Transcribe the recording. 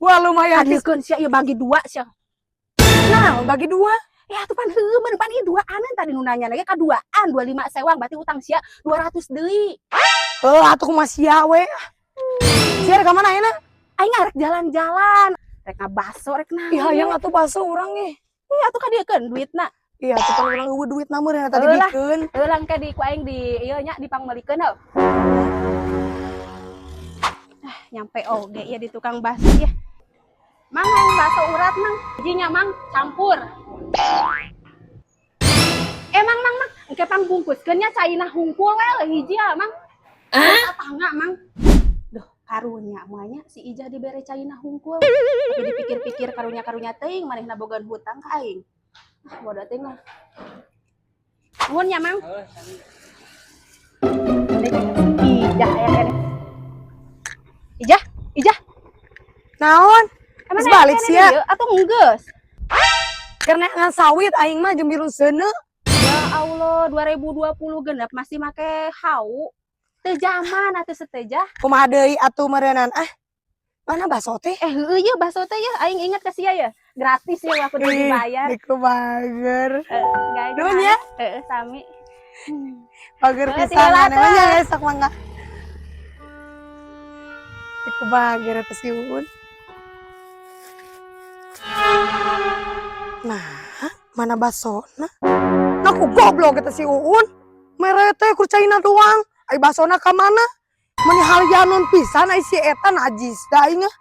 Wah, lumayan. Adilkeun sia ieu, bagi dua sia. Nah, bagi dua. Ya atuh pan heueuh meureun, pan ieu duaan tadi nu nanya lagi kaduaan 25 sewang, berarti utang sia 200 deui. Heuh, atuh kumaha sia we. Sia rek ka mana ayeuna? Aing rek jalan-jalan, rek ngabaso, rek naon. Ih, hayang atuh baso urang nih. Ih, atuh kadiekeun duitna. Iya, atuh pan urang euweuh duitna meureun tadi Heuh lah. Bikeun. Heuh lah, engke di ku aing di ieu nya, dipangmeulikeun heuh. Ah, nyampe oge ya di tukang bakso ya. Mang, yang bakso urat, Mang. Hijinya, Mang, campur. Eh, Mang, Mang, Mang, engke pangbungkuskeun nya, caina hungkul we hiji ya, Mang. Tangga, Mang. Duh, karunya moalnya si Ijah dibere caina hungkul. Tapi dipikir-pikir karunya-karunya teuing manehna bogaan hutang ka aing. Ah, bodoh teuing lah. Nuhun ya, Mang. Ijah aya keneh. Ijah, Ijah. Naon? Emang Geus aya balik keneh sia? Dieu atau enggeus? Keur neangan sawit aing mah jeung birun seuneu. Ya Allah, 2020 genep masih make hau. Teu zaman atuh seteja. Kumaha deui atuh meureunan ah. Mana baso teh? Eh, heueuh ye baso teh ya, aing inget ke sia ya. Gratis ya, aku udah Ih, dibayar. Diku bager. Eh, Nuhun ya. Heeh, sami. Bager Heuh, pisan tinggal maneh atuh. Mah nya, sok mangga. Diku bager eta si Uun. Nah, mana basona? Nah, ku goblok eta si Uun. Mere teh kur caina doang. Ai basona ka mana? Meni halianon pisan ai si eta, najis da aing ah.